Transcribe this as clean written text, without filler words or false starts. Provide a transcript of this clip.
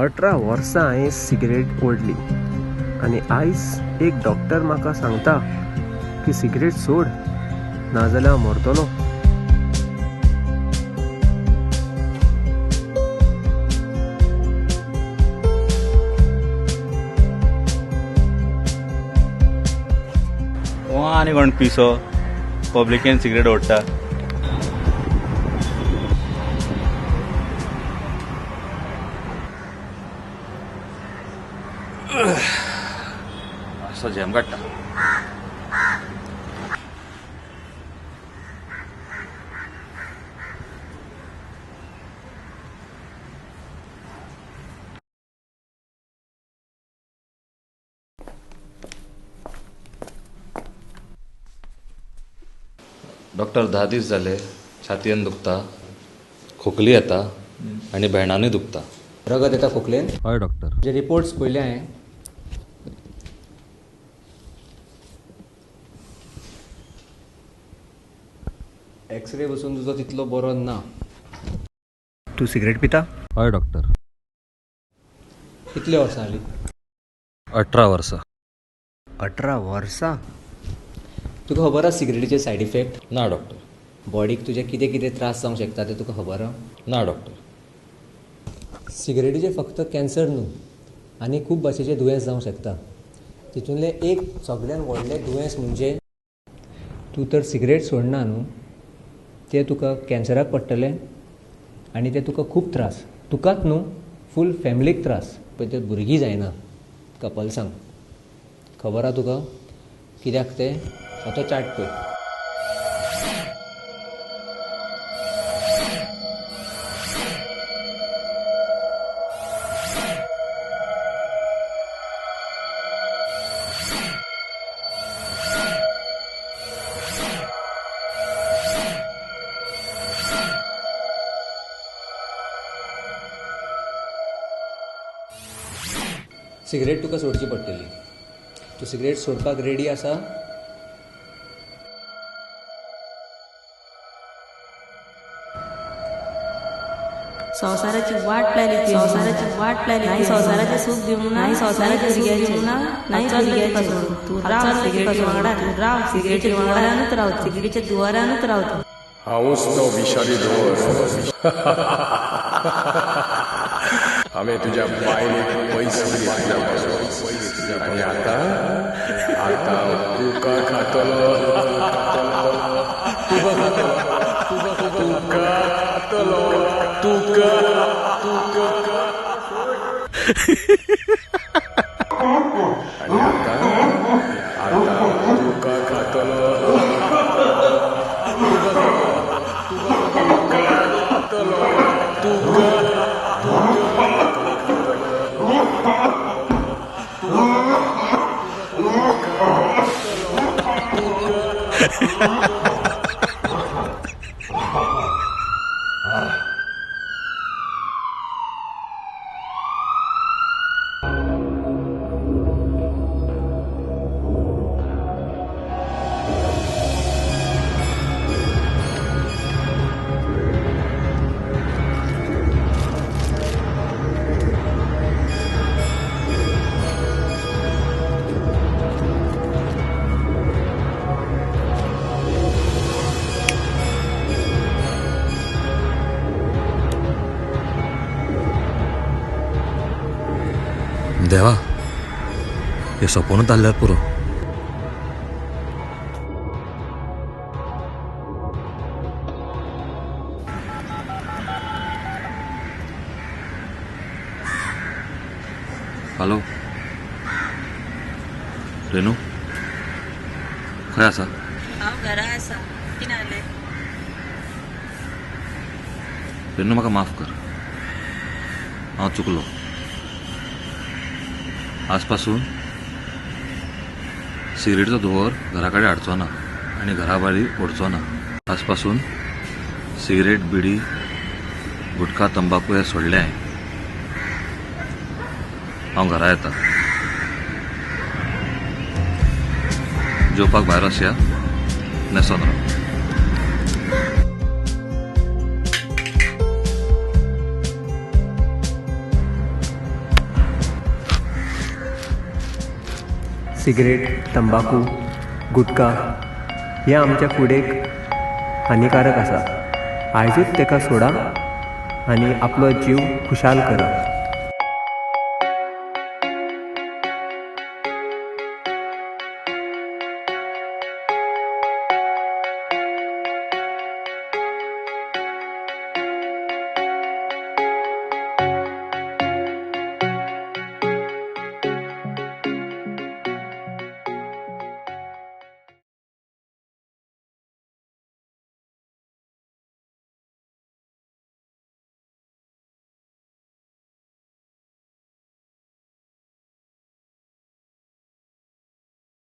18 वर्सां हांवें सिगरेट ओडली आनी आयज एक डॉक्टर म्हाका सांगता की सिगरेट सोड, नाजाल्यार हांव मरतलो. आनी कोण पिसो पब्लिकेन सिगरेट ओडटा. असो झेम काडटा. डॉक्टर 10 दीस जाले छातयेन दुखता, खोकली येता आनी भेंडानूय दुखता. रगत येता खोकलेन? हय डॉक्टर. जे रिपोर्ट्स पळयले हांवें, एक्सरे बसून तुजो तितलो बरो ना. तूं सिगरेट पिता? हय डॉक्टर. कितले वर्सां जालीं? 18 वर्सां. 18 वर्सां? तुका खबर आसा सिगरेटीचे सायड इफेक्ट? ना डॉक्टर. बॉडीक तुजे कितें कितें त्रास जावंक शकता ते तुका खबर आसा? ना डॉक्टर. सिगरेटीचे फक्त कॅन्सर न्हू, आनी खूब भाशेचे दुयेंस जावंक शकता. तितूंतलें एक सगळ्यान व्हडलें दुयेंस म्हणजे तूं तर सिगरेट सोडना न्हू, तें तुका कॅन्सराक पडटलें आनी तें तुका खूब त्रास, तुकाच न्हू फूल फॅमिलीक त्रास. पळय ते भुरगीं जायना कपल्सांक, खबर आसा तुका कित्याक तें? आतां चार्ट पळय. सिगरेट तुका सोडची पडटली. तूं सिगरेट सोडपाक रेडी आसा? संवसाराची वाट लायली, संवसाराची वाट लायली. नाही संवसाराचें सूख दिवंक ना, संवसाराचें सूख दिवंक ना, नाही भुरग्याचें. तूं राव सिगरेटी वांगडा, तूं राव सिगरेटी वांगडानूच रावता, सिगरेटीच्या दुवारानूच रावता. हांवूच तो विशारी धुंवर. हांवें तुज्या बायलेक पयस केली तुज्या पासून आनी आतां आतां तुका खातलो, तुका खातलो, तुका तुका. आनी आतां आतां तुका खातलो, तुका खातलो, तुका. देवा, हे सपनूच आहल्यार पुरो. हॅलो रेणू, खंय आसा? हांव घरा आसा. कितें जालें? रेणू, म्हाका माफ कर, हांव चुकलो. आजपासून सिगरेटीचो धुंवर घरा कडेन हाडचो ना आनी घरा भायर ओडचो ना. आजपासून सिगरेट, बिडी, गुटखा, तंबाकू हे सोडले हांवें. हांव घरा येता. जेवपाक भायर वचया, न्हेसोन राव. सिगरेट, तंबाकू, गुटखा हें आमच्या कुडीक हानिकारक आसा. आयजूच ताका सोडा आनी आपलो जीव खुशाल करा.